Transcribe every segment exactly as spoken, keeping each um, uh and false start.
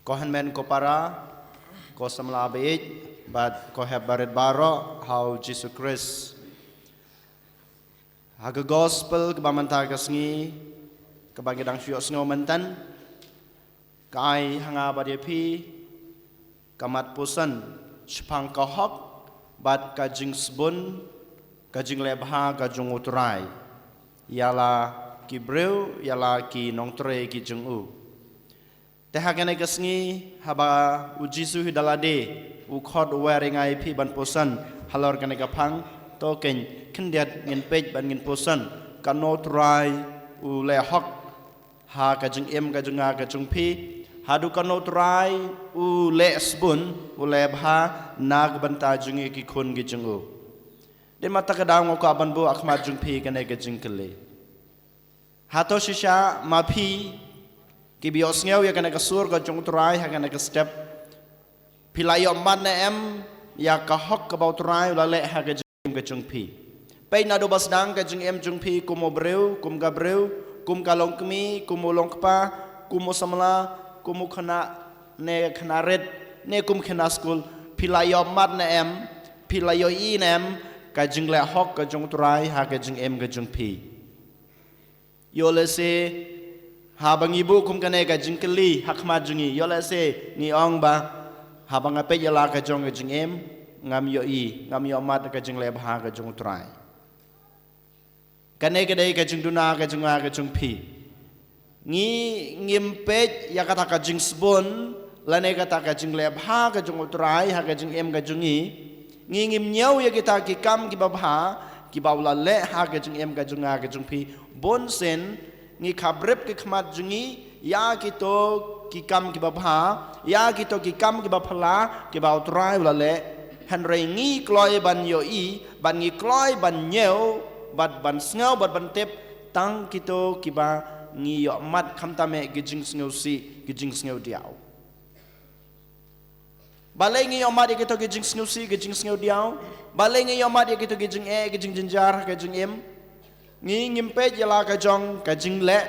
Ko hynmen ko para, ko samla baieit, bad ko hep barit baroh ha u Jisu Khrist. Ha ka gospel kaba mynta ka sngi, kaba ngi dang shu ïohsngew mynta, ka ai ha nga bad ïa phi ka mat puson shaphang ka hok bad ka jingsbun, ka jingleh bha ka jong u Trai ïa la ki briew, ïa la ki nongtrei ki jong u. Te ha kane ka sngi, haba u Jisu hi da lade u khot u wer ïa nga ïa phi ban puson halor kane ka phang, to khyndiat ngin peit bad ngin puson, kano u Trai u leh hok ha ka jingim ka jong nga ka jong phi, haduh kano u Trai u leh sbun, u leh bha na ka bynta jong ngi ki khun ki jong u. Dei ma kata ka daw nga kwah ban buh ha khmat jong phi kane ka jingkylli. Hato shisha ma phi kiba ïohsngew ïa kane ka sur ka jong u Trai ha kane ka step, phi la ïohmad ne em ïa ka hok kaba u Trai u la leh ha ka jingim ka jong phi? Peit naduh ba sdang ka jingim jong phi kum u briew, kum ka briew, kum ka longkmie, kum u longkpa, kum u samla, kum u khynnah ne khynnah rit, ne kum khynnah skul, phi la ïohmad ne em, phi la ïohi ne em ka jingleh hok ka jong u Trai ha ka jingim ka jong phi? Ïoh lehse haba ngi buh kum kane ka jingkylli ha khmat jong ngi, ïoh lehse ngi ong ba, haba nga peit ïa la ka jong ka jingim, ngam ïohi, ngam ïohmad ka jingleh bha ka jong u Trai. Kane ka dei ka jingduna ka jong nga ka jong phi. Ngi ngim peit ïa kata ka jingsbun lane kata ka jingleh bha ka jong u Trai ha ka jingim ka jong ngi. Ngi ngim ñiew ïa kita ki kam kiba bha kiba u la leh ha ka jingim ka jong nga ka jong phi. Bunsien ngi khabrip ki khmat jong ngi ïa kito ki kam kiba bha, ïa kito ki kam kiba phylla kiba u Trai u la leh. Hynrei ngi kloi ban ïohi, bad ngi kloi ban ñiew, bad ban sngew, bad ban tip tang kito kiba ngi ïohmad, khamtam eh ki jingsngewsih, ki jingsngewdiaw. Balei ngi ïohmad ïa kito ki jingsngewsih, ki jingsngewdiaw? Balei ngi ïohmad ïa kito ki jingeh, ki jingjynjar ha ka jingim? Ngi ngim peit ïa la ka jong ka jingleh,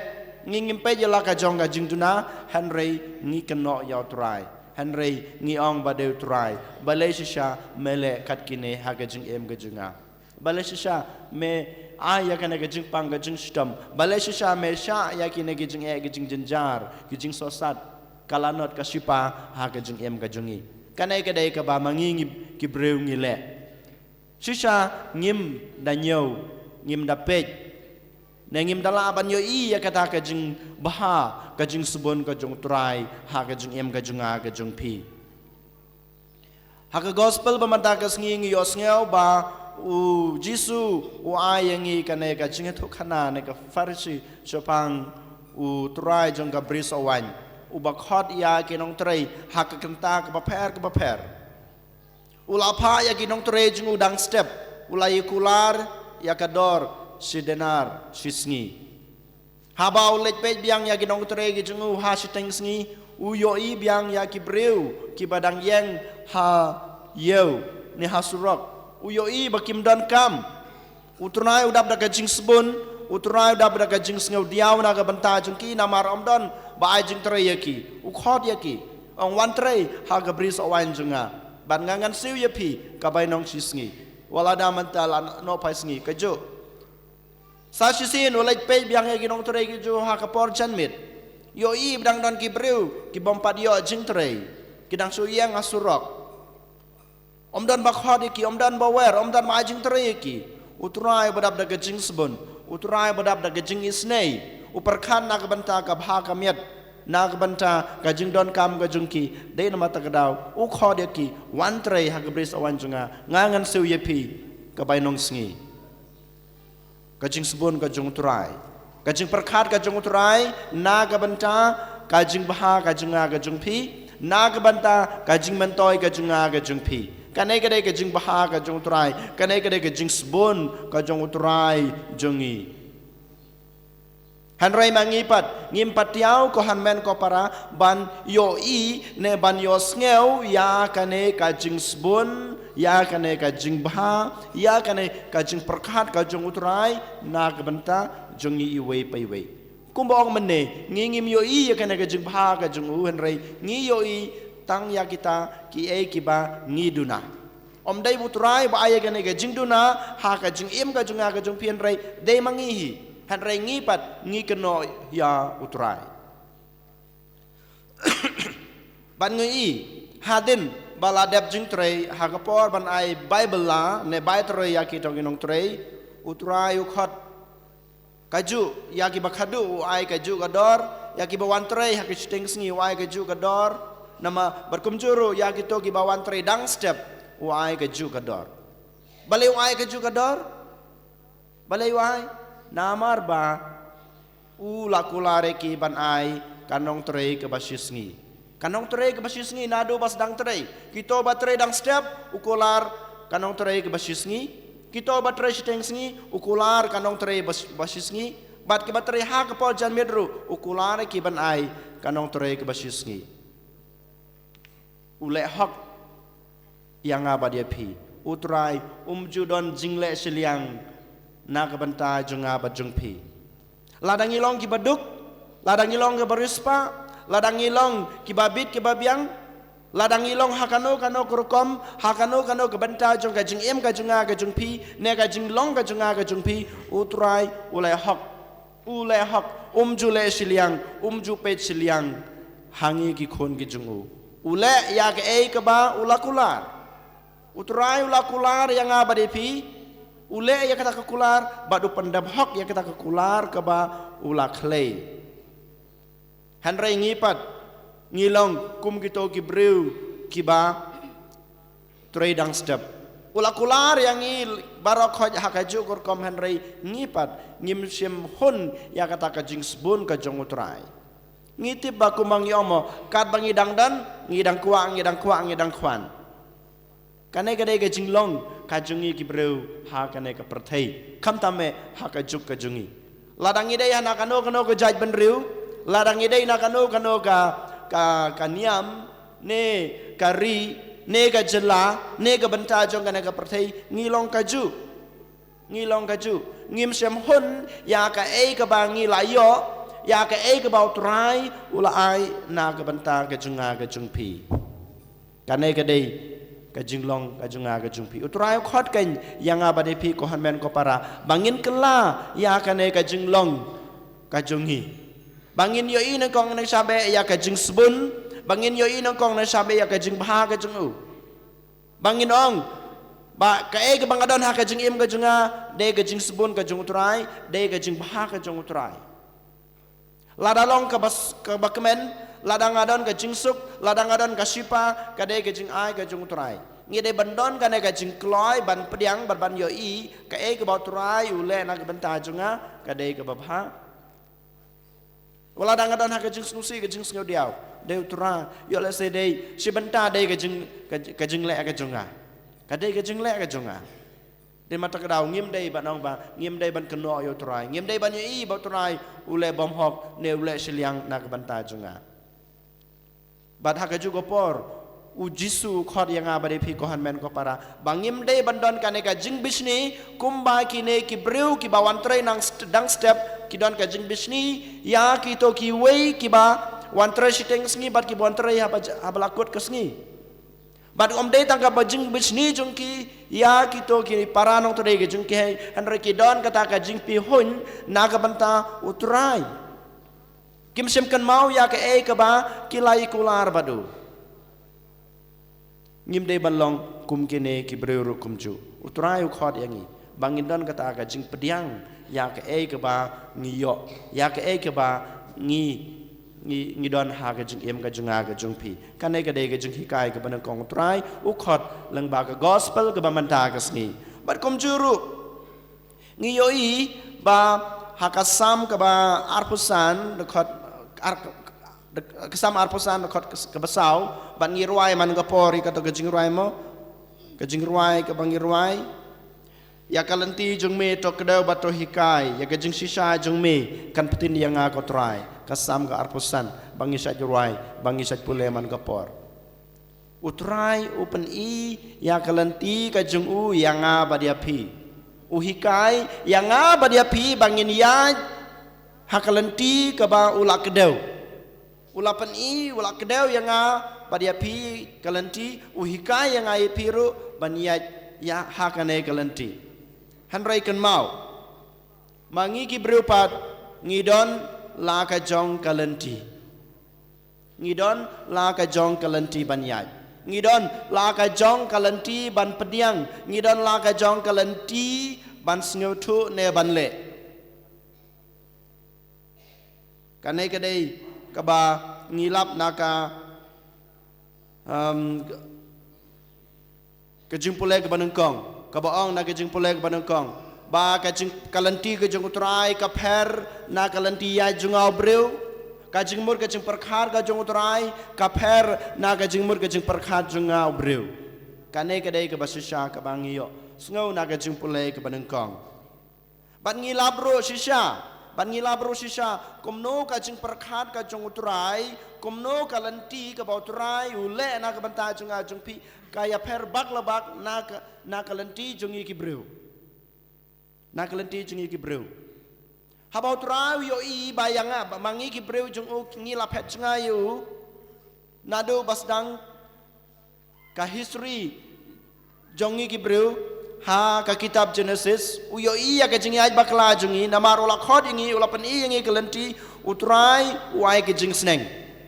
ngi ngim peit ïa la ka jong ka jingduna, hynrei ngi kynnoh ïa u Trai. Hynrei ngi ong ba dei u Trai, balei shisha me leh kat kine ha ka jingim ka jong nga? Balei shisha me ai ïa kane ka jingpang ka jingshitom? Balei shisha me shah ïa kine ki jingeh, ki jingjynjar, ki jingsohsat, ka lanot, ka shipa ha ka jingim ka jong ngi? Kane ka dei kaba ma ngi ngi ki briew ngi leh. Shisha ngim da ñiew, ngim da peit, ne ngim da lah ban ïohi ïa kata ka jingbha, ka jingsbun ka jong u Trai ha ka jingim ka jong nga ka jong phi. Ha ka gospel ba mynta ka sngi ngi ïohsngew ba u Jisu u ai ïa ngi kane ka jingïathuhkhana ne ka Pharisi shaphang u trai jong ka brisoh waiñ, uba khot ïa ki nongtrei ha ka kynta kaba pher kaba pher. U la phah ïa ki nongtrei jong u dang step, u la ïa kular ïa ka dor shi denar shi sngi. Haba u leit peit biang ïa ki nongtrei ki jong u ha shiteng sngi, u ïohi biang ïa ki briew kiba dang ïeng ha ïew ne ha surok. U ïohi ba kim don kam. U Trai u dap da ka jingsbun, u Trai u dap da ka jingsngewdiaw na ka bynta jong ki, namar ym don ba ai jingtrei ïa ki. U khot ïa ki, ong, wan trei ha ka brisoh waiñ jong nga, bad nga ngan siew ïa phi ka bainong shi sngi. Wat la da mynta la noh phai sngi, kajuh. Sa shisien u leit peit biang ïa ki nongtrei ki jong u ha ka por janmiet. Ïohi ba dang don ki briew ki bym pat ïoh jingtrei, ki dang shu ïeng ha surok. Ym don ba khot ïa ki, ym don ba wer, ym don ba ai jingtrei ïa ki. U Trai ba dap da ka jingsbun, u Trai ba dap da ka jingisynei, u pyrkhat na ka bynta ka bha ka miat, na ka bynta ka jingdonkam ka jong ki. Dei namar kata ka daw u khot ïa ki, wan trei ha ka brisoh waiñ jong nga, nga ngan siew ïa phi ka bainong sngi. Ka jingsbun ka jong u Trai, ka jingpyrkhat ka jong u Trai na ka bynta ka jingbha ka jong nga ka jong phi, na ka bynta ka jingmyntoi ka jong nga ka jong phi. Kane ka dei ka jingbha ka jong u Trai, kane ka dei ka jingsbun ka jong u Trai jong ngi. Hynrei ma ngi pat, ngim pat thiaw, ko hynmen ko para, ban ïohi ne ban ïohsngew ïa kane ka jingsbun, ïa kane ka jingbha, ïa kane ka jingpyrkhat ka jong u Trai na ka bynta jong ngi iwei pa iwei. Kumba ong mynne, ngi ngim ïohi ïa kane ka jingbha ka jong u, hynrei ngi ïohi tang ïa kita kiei kiba ngi duna. Ym dei u Trai ba ai ïa kane ka jingduna ha ka jingim ka jong nga ka jong phi, hynrei dei ma ngi hi. Hynrei ngi pat ngi kynnoh ïa u Trai. Ban ngi ïohi hadien ba la dep jingtrei, ha ka por ban ai Baibl la ne bai trei ïa kito ki nongtrei, u Trai u khot kajuh ïa kiba khadduh, u ai kajuh ka dor. Ïa kiba wan trei ha ki shiteng sngi, u ai kajuh ka dor. Namar bad kumjuh ruh ïa kito kiba wan trei dang step, u ai kajuh ka dor. Balei u ai kajuh ka dor? Balei u ai? Namar ba u la kular ïa ki ban ai ka nongtrei kaba shisngi. Ka nongtrei kaba shisngi naduh ba sdang trei. Kito ba trei dang step, u kular ka nongtrei kaba shisngi. Kito ba trei shiteng sngi, u kular ka nongtrei ba, ba shisngi. Bad kiba trei ha ka por janmiet ruh, u kular ïa ki ban ai ka nongtrei kaba shisngi. U leh hok ïa nga bad ïa phi. U Trai um ju don jingleh shiliang na ka bynta jong nga bad jong phi. Lada ngi long kiba duk, lada ngi long kiba riewspah, lada ngi long kiba bit kiba biang, lada ngi long ha kano kano ka rukom, ha kano kano ka bynta jong ka jingim ka jong nga ka jong phi, ne ka jinglong ka jong nga ka jong phi, u Trai u leh hok. U leh hok, um ju leh shiliang, um ju peit shiliang ha ngi ki khun ki jong u. U leh ïa kaei kaba u la kular. U Trai u la kular ïa nga bad ïa phi. U leh ïa kata ka kular, bad u pyndep hok ïa kata ka kular kaba u la khlei. Hynrei ngi pat ngi long kum kito ki briew kiba trei dang step. U la kular ïa ngi baroh khoit ha kajuh ka rukom, hynrei ngi pat ngim shym hun ïa kata ka jingsbun ka jong u Trai. Ngi tip ba kumba ngi ong mo, katba ngi dang don, ngi dang kwah, ngi dang kwah, ngi dang kwah. Kane ka dei ka jinglong ka jong ngi ki briew ha kane ka pyrthei, khamtam eh ha ka juk ka jong ngi. Lada ngi dei ha na kano kano ka jaitbynriew, lada ngi dei na kano kano ka, ka, ka niam, ne ka ri, ne ka jylla, ne ka bynta jong kane ka pyrthei, ngi long kajuh. Ngi long kajuh. Ngim shym hun ïa kaei kaba ngi la ïoh, ïa kaei kaba u Trai u la ai na ka bynta ka jong nga ka jong phi. Kane ka dei ka jinglong ka jong nga ka jong phi. U Trai u khot kein ïa nga bad ïa phi, ko hynmen ko para, ba ngin kylla ïa kane ka jinglong ka jong ngi. Ba ngin ïohi nyngkong ne shabe ïa ka jingsbun, ba ngin ïohi nyngkong ne shabe ïa ka jingbha ka jong u. Ba ngin ong ba kaei kaba nga don ha ka jingim ka jong nga, dei ka jingsbun ka jong u Trai, dei ka jingbha ka jong u Trai. Lada long kaba s-, kaba kmen, lada nga don ka jingsuk, lada nga don ka shipa, ka dei ka jingai ka jong u Trai. Ngi dei ban don kane ka jingkloi ban pdiang, ban, ban ïohi kaei kaba u Trai u leh na ka bynta jong nga, ka dei kaba bha. Wat lada nga don ha ka jingsngewsih, ka jingsngewdiaw, dei u Trai, ïoh lehse dei shi bynta dei ka jing, ka, ka jingleh ka jong nga. Ka dei ka jingleh ka jong nga. Dei mynta ka daw ngim dei ban ong ba, ngim dei ban kynnoh ïa u Trai, ngim dei ban ïohi ba u Trai u leh bymhok ne u leh shiliang na ka bynta jong nga. Bad ha kajuh ka por, u Jisu u khot ïa nga bad ïa phi, ko hynmen ko para, ba ngim dei ban don kane ka jingbishni kumba kine ki briew kiba wan trei nang st-, dang step ki don ka jingbishni ïa kito kiwei kiba wan trei shiteng sngi bad kiba wan trei haba j-, haba la kut ka sngi. Bad ym dei tang kaba jingbishni jong ki ïa kito ki para nongtrei ka jong ki, hynrei ki don kata ka jingpyrshang na ka bynta u Trai. Kim shym kynmaw ïa kaei kaba ki la ïa kular bad u. Ngim dei ban long kum kine ki briew ruh kumjuh. U Trai u khot ïa ngi ba ngin don kata ka jingpdiang ïa kaei kaba ngi ïoh, ïa kaei kaba ngi, ngi, ngi don ha ka jingim ka jong nga ka jong phi. Kane ka dei ka jinghikai kaba nyngkong u Trai u khot lyngba ka gospel kaba mynta ka sngi. Bad kumjuh ruh ngi ïohi ba ha ka Salm kaba arphew san, dkhot ar-, ka Salm arphew san, dkhot kaba saw, bad ngi rwai man ka por ïa kato ka jingrwai mo, ka jingrwai kaba ngi rwai. Ïa ka lynti jong me to kdew bad to hikai, ïa ka jingshisha jong me kan pyntin ïa nga ko Trai. Ka Salm ka arphew san, ba ngi shait rwai, ba ngi shait pule man ka por. U Trai u pyni ïa ka lynti ka jong u ïa nga bad ïa phi. U hikai ïa nga bad ïa phi ba ngin ïaid ha ka lynti kaba u la kdew. U la pyni, u la kdew ïa nga bad ïa phi ka lynti, u hikai ïa nga ïa phi ruh ban ïaid ïa ha kane ka lynti. Hynrei kynmaw, ma ngi ki briew pat ngi don la ka jong ka lynti. Ngi don la ka jong ka lynti ban ïaid. Ngi don la ka jong ka lynti ban pdiang. Ngi don la ka jong ka lynti ban sngewthuh ne ban leh. Kane ka dei kaba ngi lap na ka, um, ka jingpule kaba nyngkong, kaba ong na ka jingpule kaba nyngkong ba ka jing, ka lynti ka jong U Trai ka pher na ka lynti ïaid jong u briew. Ka jingmut ka jingpyrkhat ka jong U Trai ka pher na ka jingmut ka jingpyrkhat jong u briew. Kane ka dei kaba shisha kaba ngi ïoh sngew na ka jingpule kaba nyngkong. Bad ngi lap ruh shisha, bad ngi lap ruh shisha kumno ka jingpyrkhat ka jong U Trai, kumno ka lynti kaba U Trai u leh na ka bynta jong nga jong phi ka ïapher bak la bak na ka, na ka lynti jong ngi ki briew. Na ka lynti jong ngi ki briew. Haba U Trai u ïohi ba ïa nga, ba ma ngi ki briew jong u ngi la phet jngai ïa u. Naduh ba sdang ka history jong ngi ki briew ha ka kitab Genesis, u ïohi ïa ka jingïaid bakla jong ngi, namar u la khot ïa ngi, u la pyni ïa ngi ka lynti, U Trai u ai ka jingsneng.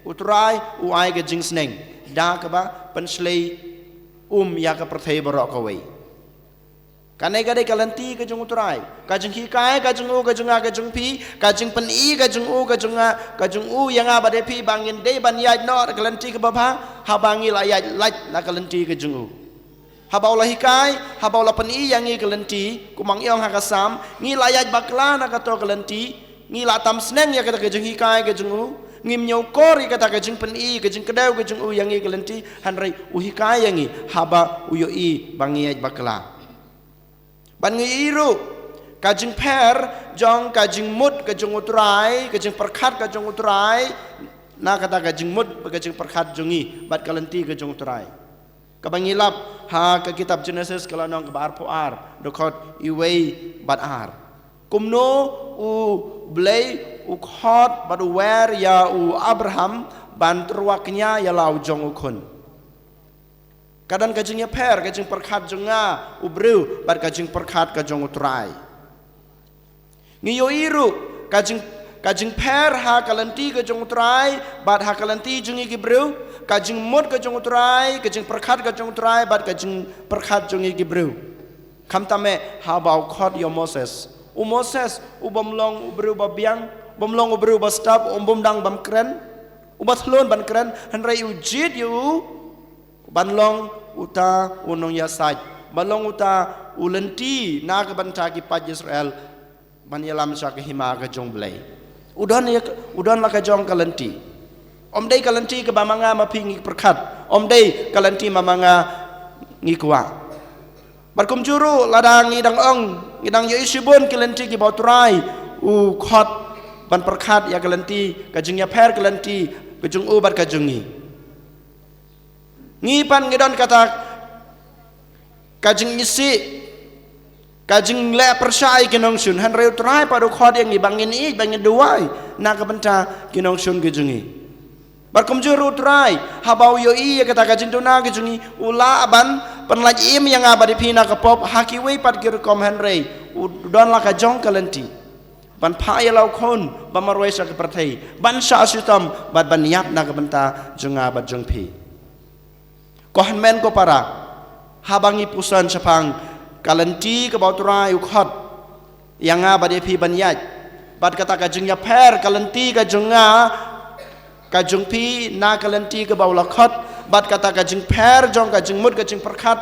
U Trai u ai ka jingsneng da kaba pynshlei um ïa ka pyrthei baroh kawei. Kane ka dei ka lynti ka jong U Trai. Ka jinghikai ka jong u, ka jong nga, ka jong phi, ka jingpyni ka jong u, ka jong nga, ka jong u ïa nga bad ïa phi ba ngin dei ban ïaid noh ka lynti kaba bha, haba ngi la ïaid lait na ka lynti ka jong u. Haba u la hikai, haba u la pyni ïa ngi ka lynti, kumba ngi ong ha ka Salm, ngi la ïaid bakla na kato ka lynti, ngi la tam sneng ïa kata ka jinghikai ka jong u, ngim ñiewkor ïa kata ka jingpyni, ka jingkdew ka jong u ïa ngi ka lynti, hynrei u hikai ïa ngi haba u ïohi ba ngi ïaid bakla. Bad ngi ïohi ruh ka jingpher jong ka jingmut ka jong U Trai, ka jingpyrkhat ka jong U Trai na kata ka jingmut bad ka jingpyrkhat jong ngi bad ka lynti ka jong U Trai. Kaba ngi lap ha ka kitab Genesis ka lynnong kaba arphew ar, dkhot iwei bad ar. Kumno U Blei u khot bad u wer ïa u Abraham ban tyrwa kñia ïa la u jong u khun. Ka don ka jingïapher, ka jingpyrkhat jong nga u briew bad ka jingpyrkhat ka jong U Trai. Ngi ïohi ruh ka jing, ka jingpher ha ka lynti ka jong U Trai bad ha ka lynti jong ngi ki briew, ka jingmut ka jong U Trai, ka jingpyrkhat ka jong U Trai bad ka jingpyrkhat jong ngi ki briew. Khamtam eh haba u khot ïa u Moses. U Moses u bym long u briew ba biang, bym long u briew ba stap, u bym dang bym kren, u ba thlun ban kren, hynrei u jied ïa u ban long uta u nongïasaid, ban long uta u lynti na ka bynta ki paid Israel ban ïalam sha ka hima ka jong U Blei. U don ïa, u don la ka jong ka lynti. Ym dei ka lynti kaba ma nga ma phi ngi pyrkhat, ym dei ka lynti ma ma nga ngi kwah. Bad kumjuh ruh lada ngi dang ong, ngi dang ïohi shibun ki lynti kiba U Trai u khot ban pyrkhat ïa ka lynti, ka jingïapher ka lynti ka jong u bad ka jong ngi. Ngi pat ngi don kata ka jingisih, ka jingleh pyrshah ïa ki nongshun, hynrei U Trai pat u khot ïa ngi ba ngin ïeit, ba ngin duwai na ka bynta ki nongshun ki jong ngi. Bad kumjuh ruh U Trai, haba u ïohi ïa kata ka jingduna ki jong ngi, u lah ban pynlait im ïa nga bad ïa phi na ka pop ha kiwei pat ki rukom, hynrei u don la ka jong ka lynti ban phah ïa la u khun ba marwei sha ka pyrthei, ban shah shitom bad ban ïap na ka bynta jong nga bad jong phi. Ko hynmen ko para, haba ngi pyrshang shaphang ka lynti kaba U Trai u khot ïa nga bad ïa phi ban ïaid, bad kata ka jingïapher ka lynti ka jong nga ka jong phi na ka lynti kaba u la khot, bad kata ka jingpher jong ka jingmut ka jingpyrkhat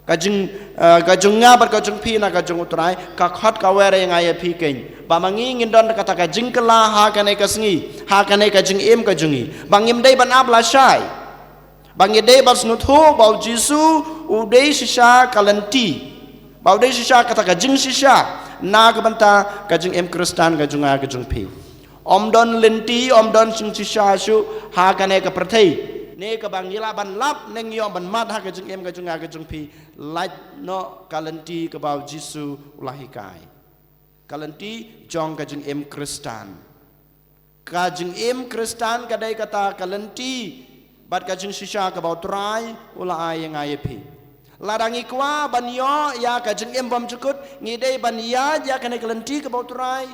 ka jing, eh, ka jong nga bad ka jong phi na ka jong U Trai, ka khot ka wer ïa nga ïa phi keiñ ba ma ngi ngin don kata ka jingkylla ha kane ka sngi, ha kane ka jingim ka jong ngi, ba ngim dei ban ap lashai, ba ngi dei ban sngewthuh ba U Jisu u dei shisha ka lynti, ba u dei shisha kata ka jingshisha na ka bynta ka jingim Khristan ka jong nga ka jong phi. Ym don lynti, ym don jingshisha shuh ha kane ka pyrthei ne kaba ngi lah ban lap ne ngi ïoh ban mad ha ka jingim ka jong nga ka jong phi, lait noh ka lynti kaba U Jisu u la hikai. Ka lynti jong ka jingim Khristan. Ka jingim Khristan ka dei kata ka lynti bad ka jingshisha kaba U Trai u la ai ïa nga ïa phi. Lada ngi kwah ban ïoh ïa ka jingim bymjukut, ngi dei ban ïaid ïa kane ka lynti kaba U Trai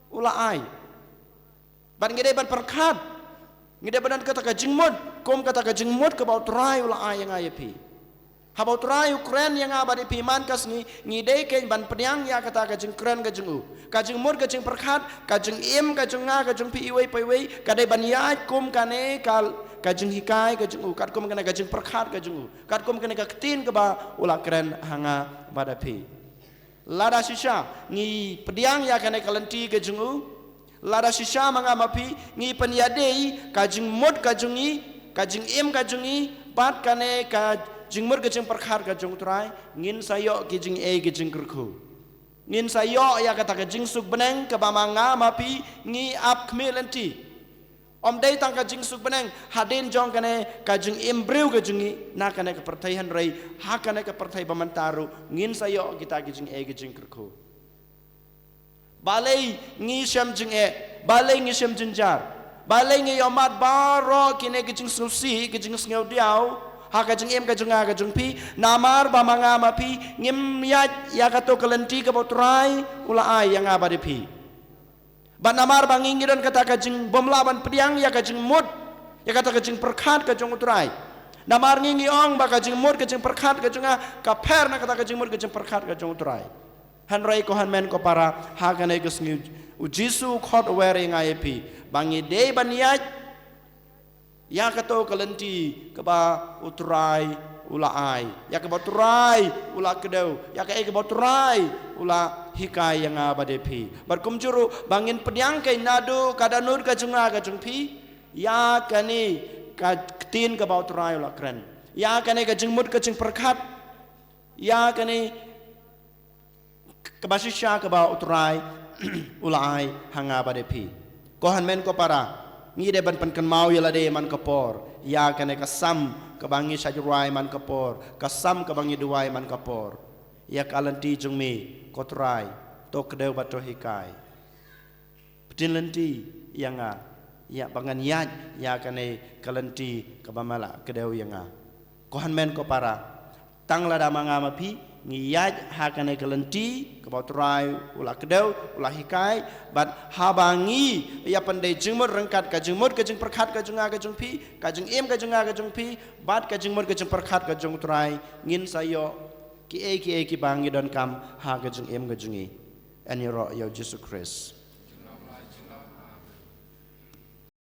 u la ai. Bad ngi dei ban pyrkhat, ngi dei ban don kata ka jingmut, kum kata ka jingmut kaba U Trai u la ai ïa nga ïa phi. Haba U Trai u kren ïa nga bad ïa phi man ka sngi, ngi dei keiñ ban pdiang ïa kata ka jingkren ka jong u. Ka jingmut ka jingpyrkhat, ka jingim ka jong nga ka jong phi iwei pa iwei, ka dei ban ïaid kum kane ka, ka jinghikai ka jong u, katkum kane ka jingpyrkhat ka jong u, katkum kane ka ktien kaba u la kren ha nga bad ha phi. Lada shisha ngi pdiang ïa kane ka lynti ka jong u, lada shisha ma nga ma phi ngi pynïadei ka jingmut ka jong ngi, ka jingim ka jong ngi bad kane ka jingmut ka jingpyrkhat ka jong U Trai, ngin sa ïoh ki jingeh ki jingkyrkhu. Ngin sa ïoh ïa kata ka jingsuk bneng kaba ma nga ma phi ngi ap khmih lynti. Ym dei tang ka jingsuk bneng hadien jong kane ka jingim briew ka jong ngi na kane ka pyrthei, hynrei ha kane ka pyrthei ba mynta ruh ngin sa ïoh kita ki jingeh ki jingkyrkhu. Balei ngi shem jingeh, balei ngi shem jynjar, balei ngi ïohmad baroh kine ki jingsngewsih ki jingsngewdiaw ha ka jingim ka jong nga ka jong phi? Namar ba ma nga ma phi ngim ïaid ïa kato ka lynti kaba U Trai u la ai ïa nga bad ïa phi. Bad namar ba ngi ngi don kata ka jingbymlah ban pdiang ïa ka jingmut, ïa kata ka jingpyrkhat ka jong U Trai. Namar ngi ngi ong ba ka jingmut ka jingpyrkhat ka jong nga ka pher na kata ka jingmut ka jingpyrkhat ka jong U Trai. Hynrei ko hynmen ko para, ha kane ka sngi U Jisu u khot u wer ïa nga ïa phi ba ngi dei ban ïaid ïa kato ka lynti kaba U Trai u la ai, ïa kaba U Trai u la kdew, ïa kaei kaba U Trai u la hikai ïa nga bad ïa phi. Bad kumjuh ruh ba ngin pdiang keiñ naduh ka dohnud ka jong nga ka jong phi ïa kane ka ktien kaba U Trai u la kren, ïa kane ka jingmut ka jingpyrkhat, ïa kane kaba shisha kaba U Trai u la ai ha nga bad ïa phi. Ko hynmen ko para, ngi dei ban pynkynmaw ïa lade man ka por ïa kane ka Salm kaba ngi shait rwai man ka por, ka Salm kaba ngi duwai man ka por. Ïa ka lynti jong me ko Trai, to kdew bad to hikai. Pynlynti ïa nga, ïa ba ngan ïaid ïa kane ka lynti kaba me la kdew ïa nga. Ko hynmen ko para, tang lada ma nga ma phi ngi ïaid ha kane ka lynti kaba U Trai u la kdew, u la hikai, bad haba ngi ïa pyndei jingmut ryngkat ka jingmut ka jingpyrkhat ka jong nga ka jong phi, ka jingim ka jong nga ka jong phi bad ka jingmut ka jingpyrkhat ka jong U Trai, ngin sa ïoh kiei kiei kiba ngi donkam ha ka jingim ka jong ngi. Yn ïaroh ïa U Jisu Khrist.